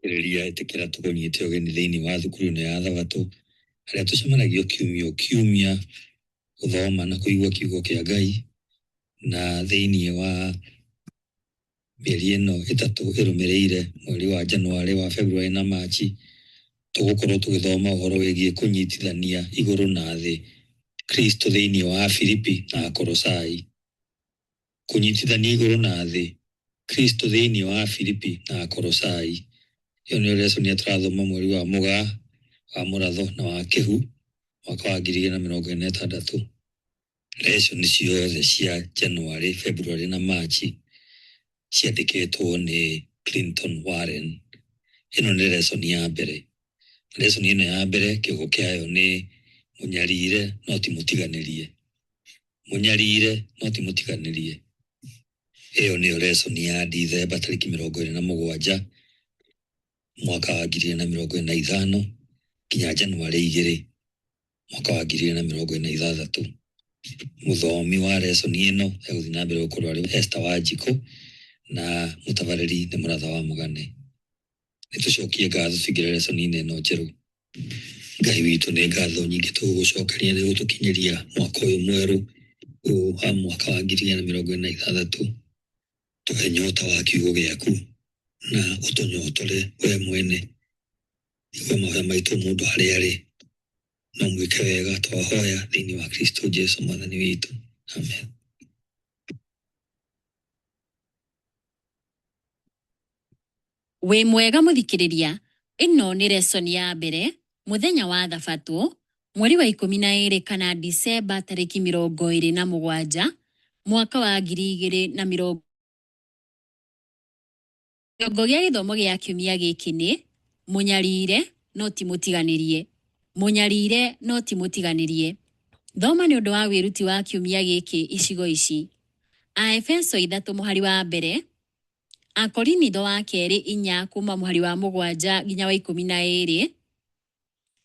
Ĩrĩria ĩtĩkĩra tũkũnyite ũgeni thĩinĩ wa thukuru ĩno ya Thabatũ harĩa tũcemanagio kiumia o kiumia gũthoma na kũigua kiugo kĩa Ngai, na thĩinĩ wa mĩeri ĩno ĩtatũ ĩrũmĩrĩire, mweri wa Januarĩ, wa Februarĩ na Machi, tũgũkorwo tũgĩthoma ũhoro wĩgiĩ kũnyitithania igũrũ na thĩ, Kristo thĩinĩ wa Afilipi na Akolosai. Kũnyitithania igũrũ na thĩ, Kristo thĩinĩ wa Afilipi na Akolosai. Ĩyo nĩyo lesson ĩrĩa tũrathoma mweri wa Mũgaa, wa Mũratho na wa Kĩhu mwaka wa 2026. Lesson ciothe cia Januarĩ, Februarĩ na Machi ciandĩkĩtwo nĩ Clinton Warren. Ĩno nĩ lesson ya mbere. Lesson ĩno ya mbere kĩongo kĩayo nĩ mũnyarire no ti mũtiganĩrie. Mũnyarire no ti mũtiganĩrie. Ĩyo nĩyo lesson ya Dithemba tarĩki 27 mwaka wa 2025 nginya Januarĩ 2 mwaka wa 2026. Mũthomi wa lesson ĩno egũthiĩ na mbere gũkorwo arĩ Esther Wanjikũ na mũtabarĩri nĩ Mũratha wa Mũgane. Nĩ tũcokie ngatho tũingĩre lesson-inĩ ĩno njerũ. Ngai witũ, nĩ ngatho nyingĩ tũgũgũcokeria nĩ gũtũkinyĩria mwaka ũyũ mwerũ, ũyũ wa mwaka wa 2026. Tũhe nyota wa kiugo gĩaku na ũtũnyotore we mwene. Igua mahoya maitũ mũndũ harĩa arĩ, na ũmwĩke wega twahoya thĩinĩ wa Kristo Jesu mwathani witũ. Amen. Wĩ mwega mũthikĩrĩria, ĩno nĩ lesson ya mbere, mũthenya wa thabatũ, mweri wa 12 kana Dicemba tarĩki 27, mwaka wa 2020. Kĩongo gĩa gĩthomo gĩa kiumia gĩkĩ nĩ, Mũnyarire no ti mũtiganĩrie. Mũnyarire no ti mũtiganĩrie. Thoma nĩ ũndũ wa wĩruti wa kiumia gĩkĩ icigo ici. Aefeso ithatũ mũhari wa mbere, Akorinitho wa kerĩ inya kuma mũhari wa 7 nginya wa 12,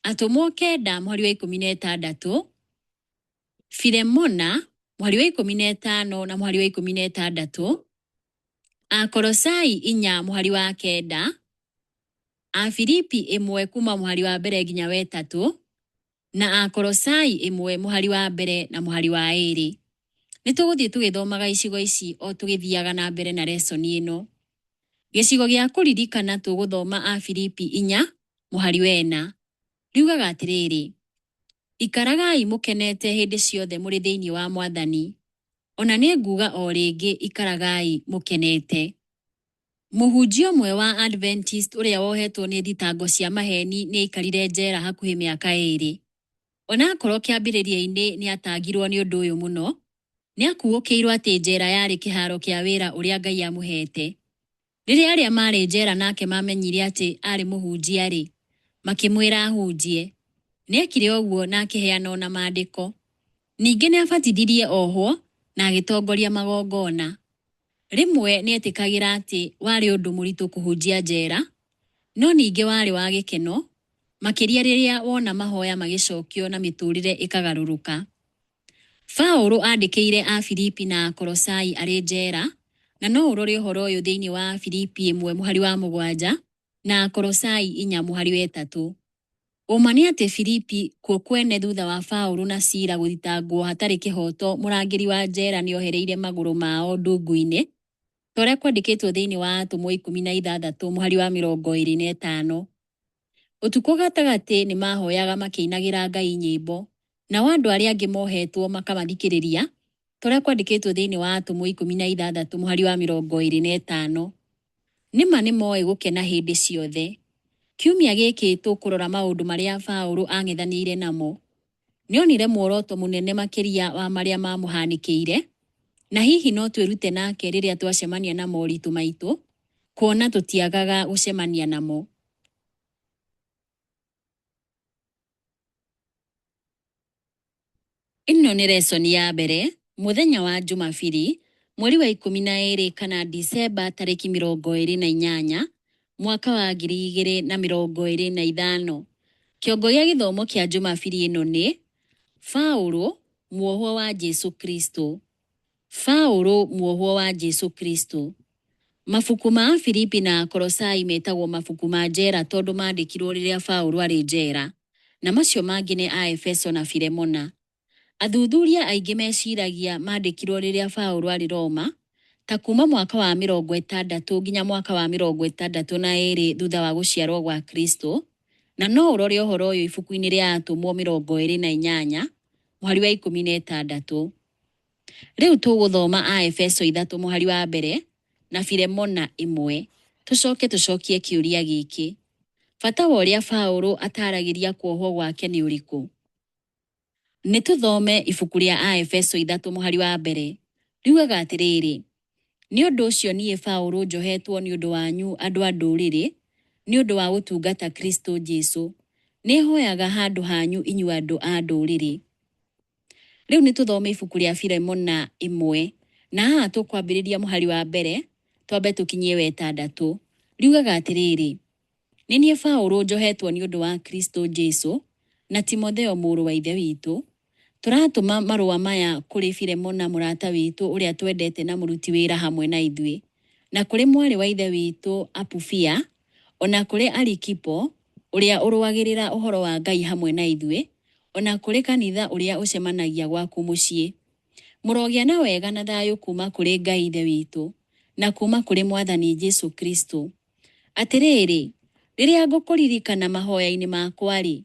Atũmwo 9 mũhari wa 16, Filemona mũhari wa 15 na mũhari wa 16, Akolosai inya mũhari wa 9, Afilipi 1 kuma mũhari wa 1 nginya wa 3, na Akolosai 1 mũhari wa 1 na mũhari wa 2. Nĩ tũgũthiĩ tũgĩthomaga icigo ici o tũgĩthiaga na mbere na lesson ĩno. Gĩcigo gĩa kũririkana tũgũthoma Afilipi inya mũhari wa 4. Riugaga atĩrĩrĩ, Ikaragai mũkenete hĩndĩ ciothe mũrĩ thĩinĩ wa Mwathani. O na nĩ nguuga o rĩngĩ, ikaragai mũkenete. Mũhunjia ũmwe wa Adventist ũrĩa wohetwo nĩ thitango cia maheeni nĩ aikarire njera hakuhĩ mĩaka ĩĩrĩ. O na akorũo kĩambĩrĩria-inĩ nĩ aatangirũo nĩ ũndũ ũyũ mũno, nĩ akuũkĩirũo atĩ njera yarĩ kĩhaaro kĩa wĩra ũrĩa Ngai aamũheete. Rĩrĩa arĩa maarĩ njera nake maamenyire atĩ aarĩ mũhunjia-rĩ, makĩmwĩra ahunjie. Nĩ eekire ũguo na akĩheana o na maandĩko. Ningĩ nĩ aabatithirie ohwo na agĩtongoria magongona. Rĩmwe nĩ eetĩkagĩra atĩ warĩ ũndũ mũritũ kũhunjia njera, no ningĩ warĩ wa gĩkeno, makĩria rĩrĩa wona mahoya magĩcokio na mĩtũũrĩre ĩkagarũrũka. Paulo aandĩkĩire Afilipi na Akolosai arĩ njera, na no ũrore ũhoro ũyũ thĩinĩ wa Afilipi 1 mũhari wa 7 na Akolosai 4 mũhari wa 3. Ũma nĩ atĩ Filipi kuo kwene thutha wa Paulo na Sila gũthitangwo hatarĩ kĩhooto mũrangĩri wa njera nĩ ohereire magũrũ mao ndungu-inĩ, ta ũrĩa kwandĩkĩtwo thĩinĩ wa Atũmwo 16 mũhari wa 25. Ũtukũ gatagatĩ nĩ maahoyaga makĩinagĩra Ngai nyĩmbo, nao andũ arĩa angĩ mohetwo makamathikĩrĩria, ta ũrĩa kwandĩkĩtwo thĩinĩ wa Atũmwo 16 mũhari wa 25. Nĩ ma nĩ moĩ gũkena hĩndĩ ciothe. Kiumia gĩkĩ tũkũrora maũndũ marĩa Paulo aang'ethanĩire namo. Nĩ onire muoroto mũnene makĩria wa marĩa maamũhanĩkĩire, na hihi no twĩrute nake rĩrĩa twacemania na moritũ maitũ, kuona tũtiagaga gũcemania namo. Ĩno nĩ lesson ya mbere, mũthenya wa Jumabiri, mweri wa 12 kana Dicemba tarĩki 28, mwaka wa 2025. Kĩongo gĩa gĩthomo kĩa Jumabiri ĩno nĩ, Paulo, muohwo wa Jesu Kristo. Paulo, muohwo wa Jesu Kristo. Mabuku ma Afilipi na Akolosai metagwo mabuku ma njera tondũ maandĩkirũo rĩrĩa Paulo aarĩ njera, na macio mangĩ nĩ Aefeso na Filemona. Athuthuria aingĩ meciragia maandĩkirũo rĩrĩa Paulo aarĩ Roma, ta kuuma mwaka wa 60 nginya mwaka wa 62 thutha wa gũciarũo gwa Kristo, na no ũrore ũhoro ũyũ ibuku-inĩ rĩa Atũmwo 28 mũhari wa 16. Rĩu tũgũthoma Aefeso 3 mũhari wa mbere na Filemona 1, tũcoke tũcokie kĩũria gĩkĩ: Bata wa ũrĩa Paulo ataaragĩria kuohwo gwake nĩ ũrĩkũ? Nĩ tũthome ibuku rĩa Aefeso 3 mũhari wa mbere. Riugaga atĩrĩrĩ, Nĩ ũndũ ũcio niĩ Paulo njohetwo nĩ ũndũ wanyu andũ a ndũrĩrĩ, nĩ ũndũ wa gũtungata Kristo Jesu, nĩ hoyaga handũ hanyu inyuĩ andũ a ndũrĩrĩ. Rĩu nĩ tũthome ibuku rĩa Filemona 1, na haha tũkwambĩrĩria mũhari wa mbere twambe tũkinyie wa ĩtandatũ. Riugaga atĩrĩrĩ, Nĩ niĩ Paulo njohetwo nĩ ũndũ wa Kristo Jesu, na Timotheo mũrũ wa Ithe witũ, tũratũma marũa maya kũrĩ Filemona mũrata witũ ũrĩa twendete na mũruti wĩra hamwe na ithuĩ, na kũrĩ mwarĩ wa Ithe witũ Apufia, o na kũrĩ Arikipo ũrĩa ũrũagĩrĩra ũhoro wa Ngai hamwe na ithuĩ, o na kũrĩ kanitha ũrĩa ũcemanagia gwaku mũciĩ. Mũrogĩa na wega na thayũ kuuma kũrĩ Ngai Ithe witũ, na kuuma kũrĩ Mwathani Jesu Kristo. Atĩrĩrĩ, rĩrĩa ngũkũririkana mahoya-inĩ makwa-rĩ,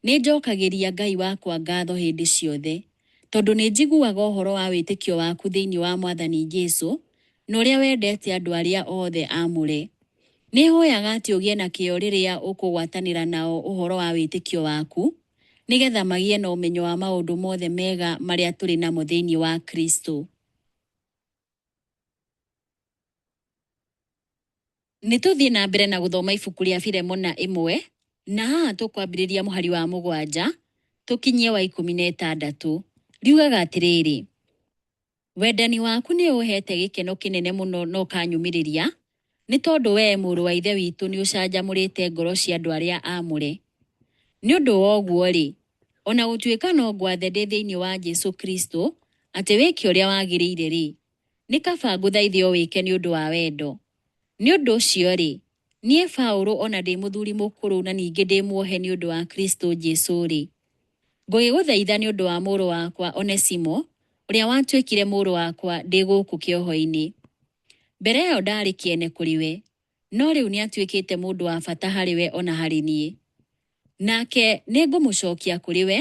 nĩ njokagĩria Ngai wakwa ngatho hĩndĩ ciothe, tondũ nĩ njiguaga ũhoro wa wĩtĩkio waku thĩinĩ wa Mwathani Jesu, na ũrĩa wendete andũ arĩa othe aamũre. Nĩ hoyaga atĩ ũgĩe na kĩyo rĩrĩa ũkũgwatanĩra nao ũhoro wa wĩtĩkio waku, nĩgetha magĩe na ũmenyo wa maũndũ mothe mega marĩa tũrĩ namo thĩinĩ wa Kristo. Nĩ tũthiĩ na mbere na gũthoma ibuku rĩa Filemona 1, na haha tũkwambĩrĩria mũhari wa 7 tũkinyie wa 16. Riugaga atĩrĩrĩ, Wendani waku nĩ ũũheete gĩkeno kĩnene mũno na ũkanyũmĩrĩria, nĩ tondũ wee mũrũ wa Ithe witũ nĩ ũcanjamũrĩte ngoro cia andũ arĩa aamũre. Nĩ ũndũ wa ũguo-rĩ, o na gũtuĩka no ngwathe ndĩ thĩinĩ wa Jesu Kristo atĩ wĩke ũrĩa wagĩrĩire-rĩ, nĩ kaba ngũthaithe ũwĩke nĩ ũndũ wa wendo. Nĩ ũndũ ũcio-rĩ, niĩ Paulo o na ndĩ mũthuri mũkũrũ na ningĩ ndĩ muohe nĩ ũndũ wa Kristo Jesu-rĩ, ngũgĩgũthaitha nĩ ũndũ wa mũrũ wakwa Onesimo, ũrĩa watuĩkire mũrũ wakwa ndĩ gũkũ kĩoho-inĩ. Mbere ĩyo ndaarĩ kĩene kũrĩ we, no rĩu nĩatuĩkĩte mũndũ wa bata harĩ we o na harĩ niĩ. Nake nĩngũmũcokia kũrĩ we,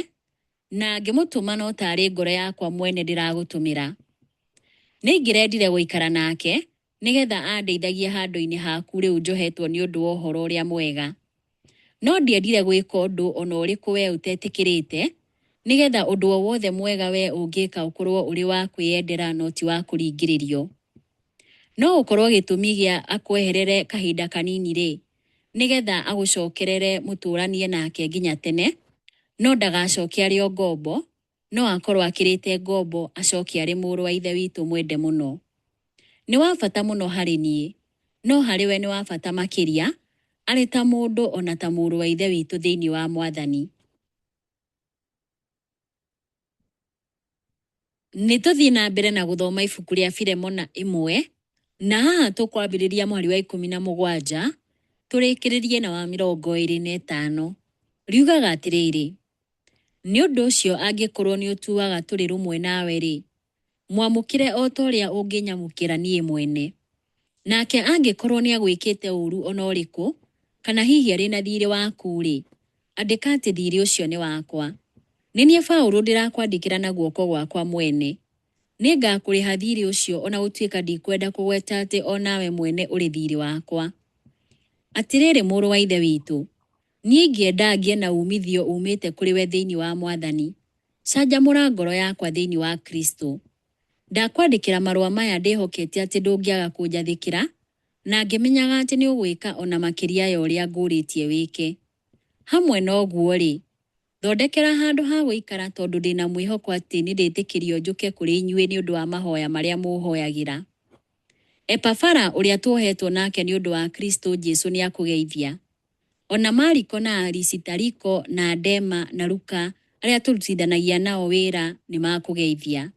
na ngĩmũtũma no taarĩ ngoro yakwa mwene ndĩragũtũmĩra. Nĩingĩrendire gũikara nake, nĩgetha andeithagie handũ-inĩ haku rĩu njohetwo nĩ ũndũ wa Ũhoro-ũrĩa-Mwega. No ndiendire gwĩka ũndũ o na ũrĩkũ wee ũtetĩkĩrĩte, nĩgetha ũndũ o wothe mwega wee ũngĩka ũkorũo ũrĩ wa kwĩyendera no ti wa kũringĩrĩrio. No gũkorũo gĩtũmi gĩa akweherere kahinda kanini-rĩ, nĩgetha agũcokerere mũtũũranie nake nginya tene, no ndagacoke arĩ o ngombo, no akorũo akĩrĩte ngombo acoke arĩ mũrũ wa Ithe witũ mwende mũno. Nĩ wa bata mũno harĩ niĩ, no harĩ we nĩ wa bata makĩria, arĩ ta mũndũ o na ta mũrũ wa Ithe witũ thĩinĩ wa Mwathani. Nĩ tũthiĩ na mbere na gũthoma ibuku rĩa Filemona 1, na haha tũkwambĩrĩria mũhari wa 17 tũrĩkĩrĩrie na wa 25. Riugaga atĩrĩrĩ, Nĩ ũndũ ũcio angĩkorũo nĩ ũtuaga tũrĩ rũmwe nawe-rĩ, mwamũkĩre o ta ũrĩa ũngĩnyamũkĩra niĩ mwene. Nake angĩkorũo nĩagwĩkĩte ũũru o na ũrĩkũ, kana hihi arĩ na thiirĩ waku-rĩ, andĩka atĩ thiirĩ ũcio nĩ wakwa. Nĩ niĩ Paũlũ ndĩrakwandĩkĩra na guoko gwakwa mwene. Nĩngakũrĩha thiirĩ ũcio o na gũtuĩka ndikwenda kũgweta atĩ o nawe mwene ũrĩ thiirĩ wakwa. Atĩrĩrĩ mũrũ wa Ithe witũ, niĩ ingĩenda ngĩe na uumithio uumĩte kũrĩ we thĩinĩ wa Mwathani. Canjamũra ngoro yakwa thĩinĩ wa Kristũ. Ndakwandĩkĩra marũa maya ndĩhokete atĩ ndũngĩaga kũnjathĩkĩra, na ngĩmenyaga atĩ nĩũgwĩka o na makĩria ya ũrĩa ngũũrĩtie wĩke. Hamwe na ũguo-rĩ, thondekera handũ ha gũikara tondũ ndĩ na mwĩhoko atĩ nĩndĩtĩkĩrio njũke kũrĩ inyuĩ nĩ ũndũ wa mahoya marĩa mũũhoyagĩra. Epafara ũrĩa tuohetwo nake nĩ ũndũ wa Kristũ Jesũ nĩakũgeithia. O na Mariko na Arisitariko na Dema na Luka arĩa tũrutithanagia nao wĩra nĩmakũgeithia.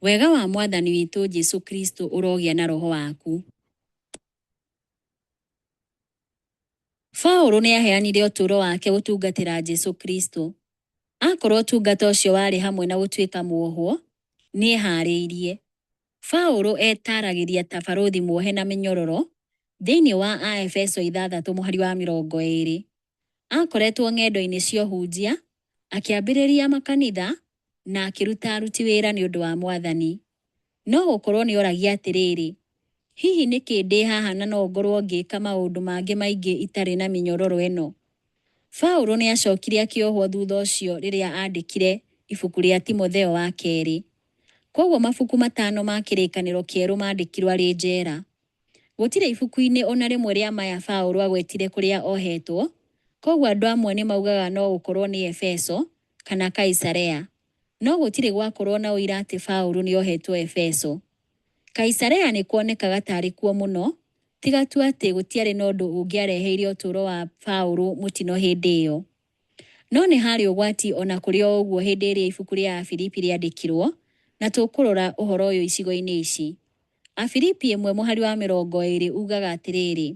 Wega wa Mwathani witũ Jesũ Kristũ ũrogĩa na roho waku. Paũlũ nĩ aaheanire ũtũũro wake gũtungatĩra Jesu Kristo. Akorũo ũtungata ũcio warĩ hamwe na gũtuĩka muohwo, nĩ eehaarĩirie. Paũlũ eetaragĩria ta barũthi muohe na mĩnyororo thĩinĩ wa Aefeso 6 mũhari wa 20. Aakoretwo ng'endo-inĩ cia ũhunjia, akĩambĩrĩria makanitha, na akĩruta aruti wĩra nĩ ũndũ wa Mwathani. No gũkorũo nĩ oragia atĩrĩrĩ, 'Hihi nĩkĩ ndĩ haha na no ngorũo ngĩka maũndũ mangĩ maingĩ itarĩ na mĩnyororo ĩno? Paulo nĩ aacokire akĩohwo thutha ũcio rĩrĩa aandĩkire ibuku rĩa Timotheo wa Kerĩ. Kwoguo mabuku matano ma Kĩrĩkanĩro Kĩerũ maandĩkirũo arĩ njera. Gũtirĩ ibuku-inĩ o na rĩmwe rĩa maya Paulo agwetire kũrĩa ohetwo, kwoguo andũ amwe nĩ maugaga no gũkorũo nĩ Efeso kana Kaisarea. No gũtirĩ gwakorũo na ũira atĩ Paulo nĩ ohetwo Efeso. Kaisarea nĩ kuonekaga ta arĩ kuo mũno, tiga tu atĩ gũtiarĩ na ũndũ ũngĩareheire ũtũũro wa Paulo mũtino hĩndĩ ĩyo. No nĩ haarĩ ũgwati o na kũrĩ o ũguo hĩndĩ ĩrĩa ibuku rĩa Afilipi rĩandĩkirũo, na tũkũrora ũhoro ũyũ icigo-inĩ ici. Afilipi 1 mũhari wa 20 ugaga atĩrĩrĩ,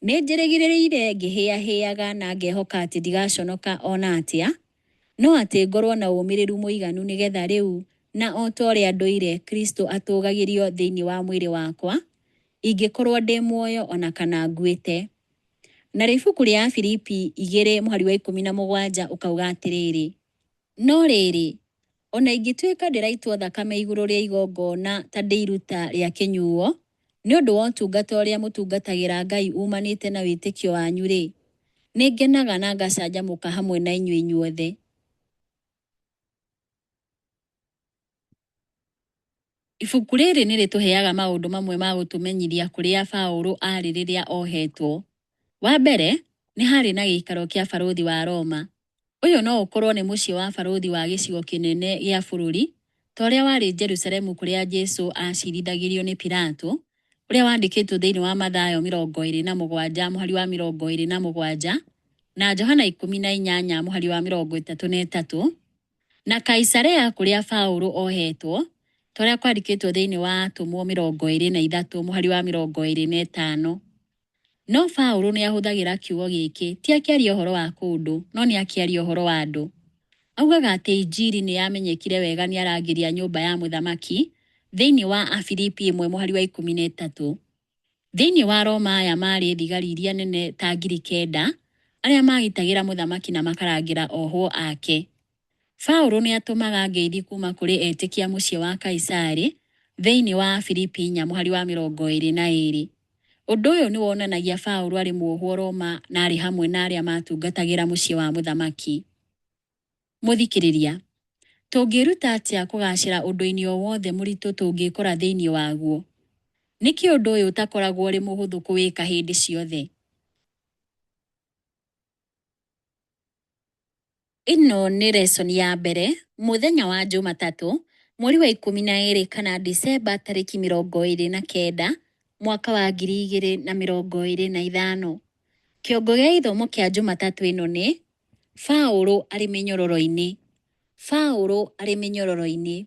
Nĩ njĩrĩgĩrĩire ngĩhĩahĩaga na ngehoka atĩ ndigaconoka o na atĩa, no atĩ ngorũo na ũmĩrĩru mũiganu nĩ getha rĩu na o ta ũrĩa ndũire Kristo atũũgagĩrio thĩinĩ wa mwĩrĩ wakwa, ingĩkorũo ndĩ muoyo o na kana nguĩte. Narĩo ibuku rĩa Afilipi 2 mũhari wa 17 ũkauga atĩrĩrĩ, No rĩrĩ, o na ingĩtuĩka ndĩraitwo thakame igũrũ rĩa igongona ta ndĩ iruta rĩa kĩnyuo, nĩ ũndũ wa ũtungata ũrĩa mũtungatagĩra Ngai uumanĩte na wĩtĩkio wanyu-rĩ, nĩngenaga na ngacanjamũka hamwe na inyuĩ inyuothe. Ibuku rĩrĩ nĩ rĩtũheaga maũndũ mamwe ma gũtũmenyithia kũrĩa Paũlũ aarĩ rĩrĩa ohetwo. Wa mbere, nĩ haarĩ na gĩikaro kĩa barũthi wa Roma. Ũyũ no ũkorũo nĩ mũciĩ wa barũthi wa gĩcigo kĩnene gĩa bũrũri, ta ũrĩa warĩ Jerusalemu kũrĩa Jesu aacirithagĩrio nĩ Pilato, ũrĩa wandĩkĩtwo thĩinĩ wa Mathayo 27 mũhari wa 27 na Johana 18 mũhari wa 33, na Kaisarea kũrĩa Paulo ohetwo, ta ũrĩa kwandĩkĩtwo thĩinĩ wa Atũmwo 23 mũhari wa 25. No Paulo nĩ ahũthagĩra kiugo gĩkĩ ti akĩaria ũhoro wa kũndũ, no nĩ akĩaria ũhoro wa andũ. Augaga atĩ Injiri nĩ yamenyekire wega nĩ arangĩri a nyũmba ya mũthamaki thĩinĩ wa Afilipi 1 mũhari wa 13. Thĩinĩ wa Roma aya maarĩ thigari iria nene ta 9,000 arĩa maagitagĩra mũthamaki na makarangĩra ohwo ake. Paulo nĩ atũmaga ngeithi kuuma kũrĩ etĩkia mũciĩ wa Kaisari thĩinĩ wa Afilipi 4 mũhari wa 22. Ũndũ ũyũ nĩ wonanagia Paulo arĩ muohwo Roma na arĩ hamwe na arĩa maatungatagĩra mũciĩ wa mũthamaki. Mũthikĩrĩria, tũngĩĩruta atĩa kũgaacĩra ũndũ-inĩ o wothe mũritũ tũngĩĩkora thĩinĩ waguo? Nĩkĩ ũndũ ũyũ ũtakoragwo ũrĩ mũhũthũ kũwĩka hĩndĩ ciothe? Ĩno nĩ lesson ya mbere, mũthenya wa Jumatatũ, mweri wa 12 kana Dicemba tarĩki 29, mwaka wa 2025. Kĩongo gĩa gĩthomo kĩa Jumatatũ ĩno nĩ, Paũlũ arĩ mĩnyororo-inĩ. Paũlũ arĩ mĩnyororo-inĩ.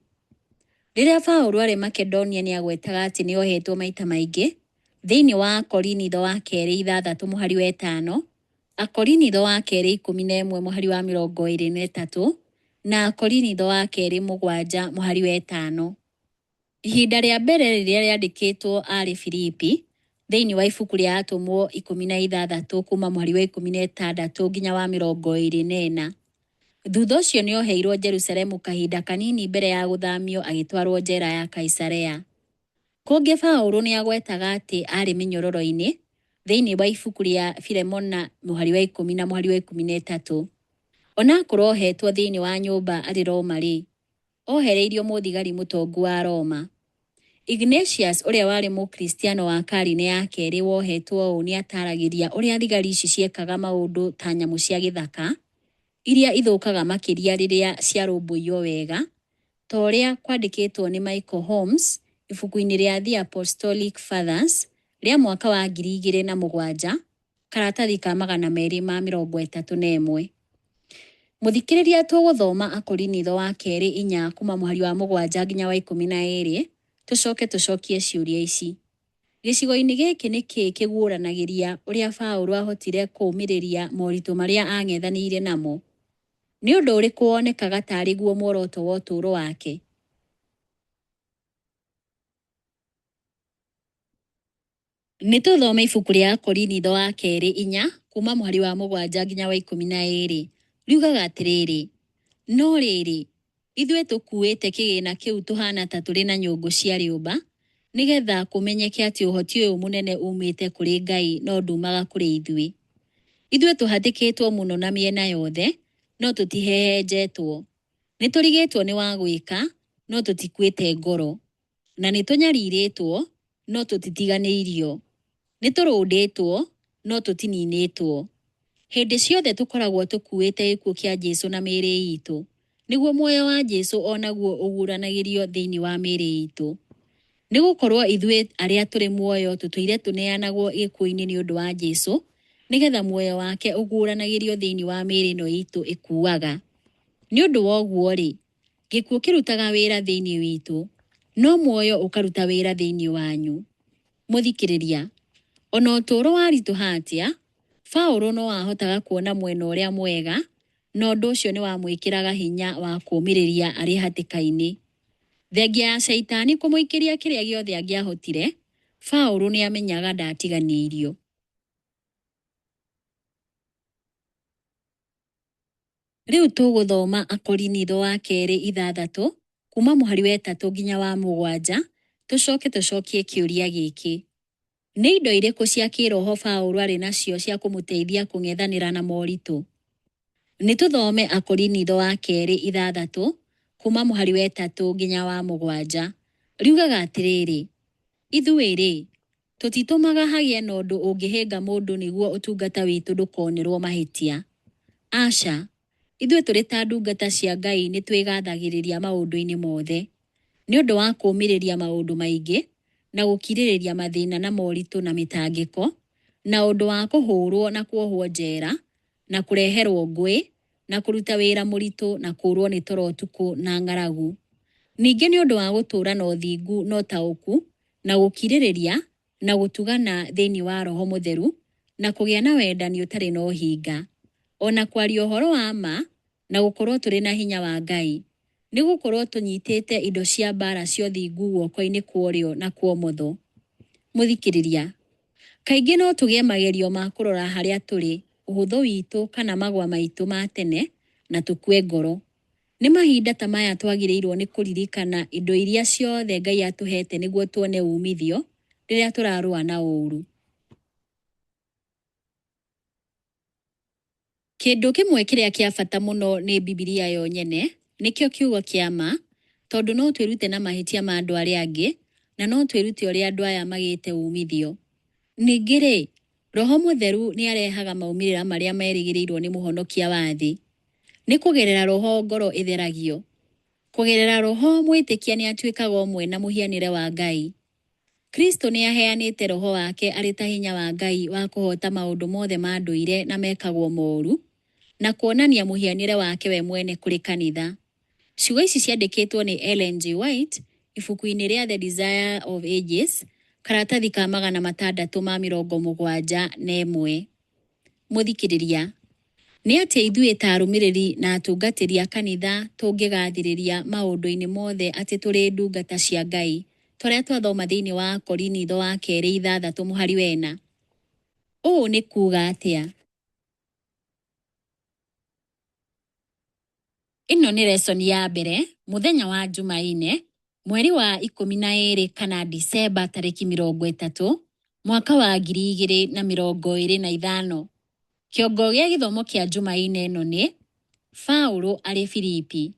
Rĩrĩa Paũlũ aarĩ Makedonia nĩ agwetaga atĩ nĩ ohetwo maita maingĩ, thĩinĩ wa Akorinitho wa kerĩ ithathatũ mũhari wa ĩtano, Akorinitho wa kerĩ 11 mũhari wa 23, na Akorinitho wa kerĩ 7 mũhari wa ĩtano. Ihinda rĩa mbere rĩrĩa rĩandĩkĩtwo aarĩ Filipi, thĩinĩ wa ibuku rĩa Atũmwo 16 kuuma mũhari wa 16 nginya wa 24. Thutha ũcio nĩ oheirũo Jerusalemu kahinda kanini mbere ya gũthamio agĩtwarũo njera ya Kaisarea. Kũngĩ Paulo nĩ agwetaga atĩ aarĩ mĩnyororo-inĩ, thĩinĩ wa ibuku rĩa Filemona mũhari wa 10 na mũhari wa 13. O na akorũo ohetwo thĩinĩ wa nyũmba arĩ Roma-rĩ, ohereirio mũthigari mũtongu wa Roma. Ignatius ũrĩa warĩ Mũkristiano wa karine ya kerĩ wohetwo ũũ nĩ ataaragĩria ũrĩa thigari ici ciekaga maũndũ ta nyamũ cia gĩthaka iria ithũkaga makĩria rĩrĩa ciarũmbũiyo wega, ta ũrĩa kwandĩkĩtwo nĩ Michael Holmes ibuku-inĩ rĩa The Apostolic Fathers rĩa mwaka wa 2007, karatathi ka 231. Mũthikĩrĩria tũgũthoma Akorinitho wa kerĩ 4 kuma mũhari wa 7 nginya wa 12, tũcoke tũcokie ciũria ici. Gĩcigo-inĩ gĩkĩ nĩ kĩĩ kĩguũranagĩria ũrĩa Paũlũ aahotire kũũmĩrĩria moritũ marĩa aang'ethanĩire namo? Nĩ ũndũ ũrĩkũ wonekaga ta arĩ guo muoroto wa ũtũũro wake? Nĩ tũthome ibuku rĩa Akorinitho wa kerĩ 4 kuuma mũhari wa 7 nginya wa 12. Riugaga atĩrĩrĩ, no rĩrĩ, ithuĩ tũkuĩte kĩgĩna kĩu tũhaana ta tũrĩ na nyũngũ cia rĩũmba, nĩgetha kũmenyeke atĩ ũhoti ũyũ mũnene uumĩte kũrĩ Ngai no nduumaga kũrĩ ithuĩ. Ithuĩ tũhatĩkĩtwo mũno na mĩena yothe, no tũtihehenjetwo. Nĩ tũrigĩtwo nĩ wa gwĩka, no tũtikuĩte ngoro. Na nĩ tũnyarirĩtwo, no tũtitiganĩirio. Nĩ tũrũndĩtwo, no tũtininĩtwo. Hĩndĩ ciothe tũkoragwo tũkuĩte gĩkuũ kĩa Jesu na mĩĩrĩ itũ, nĩguo muoyo wa Jesu o naguo ũguũranagĩrio thĩinĩ wa mĩĩrĩ itũ. Nĩ gũkorũo ithuĩ arĩa tũrĩ muoyo tũtũire tũneanagwo gĩkuũ-inĩ nĩ ũndũ wa Jesu, nĩgetha muoyo wake ũguũranagĩrio thĩinĩ wa mĩĩrĩ ĩno itũ ĩkuaga. Nĩ ũndũ wa ũguo-rĩ, gĩkuũ kĩrutaga wĩra thĩinĩ witũ, no muoyo ũkaruta wĩra thĩinĩ wanyu. Mũthikĩrĩria, ona ũtũũro waritũha atĩa, Paũlũ no aahotaga kuona mwena ũrĩa mwega, na ũndũ ũcio nĩ wamwĩkĩraga hinya wa kũũmĩrĩria arĩ hatĩka-inĩ. Thengia ya Shaitani kũmũikĩria kĩrĩa gĩothe angĩahotire, Paũlũ nĩ aamenyaga ndaatiganĩirio. Rĩu tũgũthoma Akorinitho wa kerĩ 6 kuuma mũhari wa 3 nginya wa 7, tũcoke tũcokie kĩũria gĩkĩ. Nĩ indo irĩkũ cia kĩĩroho Paũlũ aarĩ nacio cia kũmũteithia kũng'ethanĩra na moritũ? Nĩ tũthome Akorinitho wa kerĩ 6 kuuma mũhari wa 3 nginya wa 7. Riugaga atĩrĩrĩ, Ithuĩ-rĩ, tũtitũmaga hagĩe na ũndũ ũngĩhĩnga mũndũ nĩguo ũtungata witũ ndũkonerũo mahĩtia. Aca, ithuĩ tũrĩ ta ndungata cia Ngai nĩ twĩgathagĩrĩria maũndũ-inĩ mothe, nĩ ũndũ wa kũũmĩrĩria maũndũ maingĩ, na gũkirĩrĩria mathĩna na moritũ na mĩtangĩko, na ũndũ wa kũhũrũo na kuohwo njera, na kũreherũo ngũĩ, na kũruta wĩra mũritũ na kũũrũo nĩ toro ũtukũ na ng'aragu. Ningĩ nĩ ũndũ wa gũtũũra na ũthingu na ũtaũku, na gũkirĩrĩria, na gũtugana thĩinĩ wa Roho Mũtheru, na kũgĩa na wendani ũtarĩ na ũhinga, o na kwaria ũhoro wa ma, na gũkorũo tũrĩ na hinya wa Ngai. Nĩ gũkorũo tũnyitĩte indo cia mbaara cia ũthingu guoko-inĩ kwa ũrĩo na kwa ũmotho. Mũthikĩrĩria, kaingĩ no tũgĩe magerio ma kũrora harĩa tũrĩ, ũhũthũ witũ kana magwa maitũ ma tene, na tũkue ngoro. Nĩ mahinda ta maya twagĩrĩirũo nĩ kũririkana indo iria ciothe Ngai atũheete nĩguo tuone uumithio rĩrĩa tũrarũa na ũũru. Kĩndũ kĩmwe kĩrĩa kĩa bata mũno nĩ Bibilia yo nyene, nĩkĩo kiugo kĩa ma, tondũ no twĩrute na mahĩtia ma andũ arĩa angĩ, na no twĩrute ũrĩa andũ aya magĩte uumithio. Ningĩ-rĩ, Roho Mũtheru nĩ arehaga maumĩrĩra marĩa merĩgĩrĩirũo nĩ Mũhonokia wa thĩ. Nĩ kũgerera Roho ngoro ĩtheragio. Kũgerera Roho mwĩtĩkia nĩ atuĩkaga ũmwe na mũhianĩre wa Ngai. Kristo nĩ aheanĩte Roho wake arĩ ta hinya wa Ngai wa kũhoota maũndũ mothe ma ndũire na mekagwo moru, na kuonania mũhianĩre wake we mwene kũrĩ kanitha. Ciugo ici ciandĩkĩtwo nĩ Ellen G. White ibuku-inĩ rĩa The Desire of Ages, karatathi ka 671. Mũthikĩrĩria, nĩ atĩa ithuĩ ta arũmĩrĩri na atungatĩri a kanitha tũngĩgathĩrĩria maũndũ-inĩ mothe atĩ tũrĩ ndungata cia Ngai, ta ũrĩa twathoma thĩinĩ wa Akorinitho wa kerĩ 6 mũhari wa 4? Ũũ nĩ kuuga atĩa? Ĩno nĩ lesson ya mbere mũthenya wa Jumaine mweri wa 12 kana Dicemba tarĩki 30 mwaka wa 2025. Kĩongo gĩa gĩthomo kĩa Jumaine ĩno nĩ Paũlũ arĩ Filipi.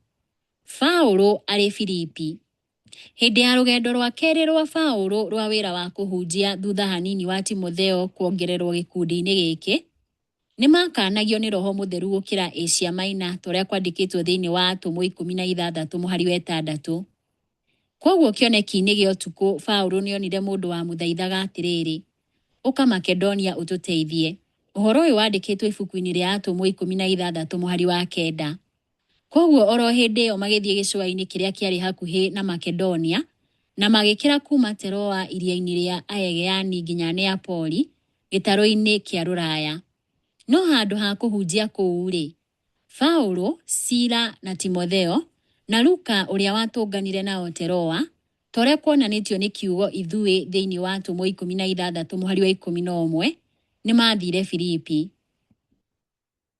Paũlũ arĩ Filipi. Hĩndĩ ya rũgendo rwa kerĩ rwa Paũlũ rwa wĩra wa kũhunjia thutha hanini wa Timotheo kuongererwo gĩkundi-inĩ gĩkĩ, nĩ maakanagio nĩ Roho Mũtheru gũkĩra Asia Minor ta ũrĩa kwandĩkĩtwo thĩinĩ wa Atũmwo 16 mũhari wa 6. Kwoguo kĩoneki-inĩ gĩa ũtukũ Paũlũ nĩonire mũndũ wamũthaithaga atĩrĩrĩ, Ũka Makedonia ũtũteithie. Ũhoro ũyũ wandĩkĩtwo ibuku-inĩ rĩa Atũmwo 16 mũhari wa 9. Kwoguo o ro hĩndĩ ĩyo magĩthiĩ gĩcũa-inĩ kĩrĩa kĩarĩ hakuhĩ na Makedonia, na magĩkĩra kuuma Teroa iria-inĩ rĩa Aegeani nginya Neapoli, gĩtarũ-inĩ kĩa Rũraya. No handũ ha kũhunjia kũu-rĩ, Paulo, Sila, na Timotheo, na Luka ũrĩa watũnganire nao Teroa, ta ũrĩa kuonanĩtio nĩ kiugo ithuĩ thĩinĩ wa Atũmwo 16 mũhari wa 11, nĩ maathire Filipi.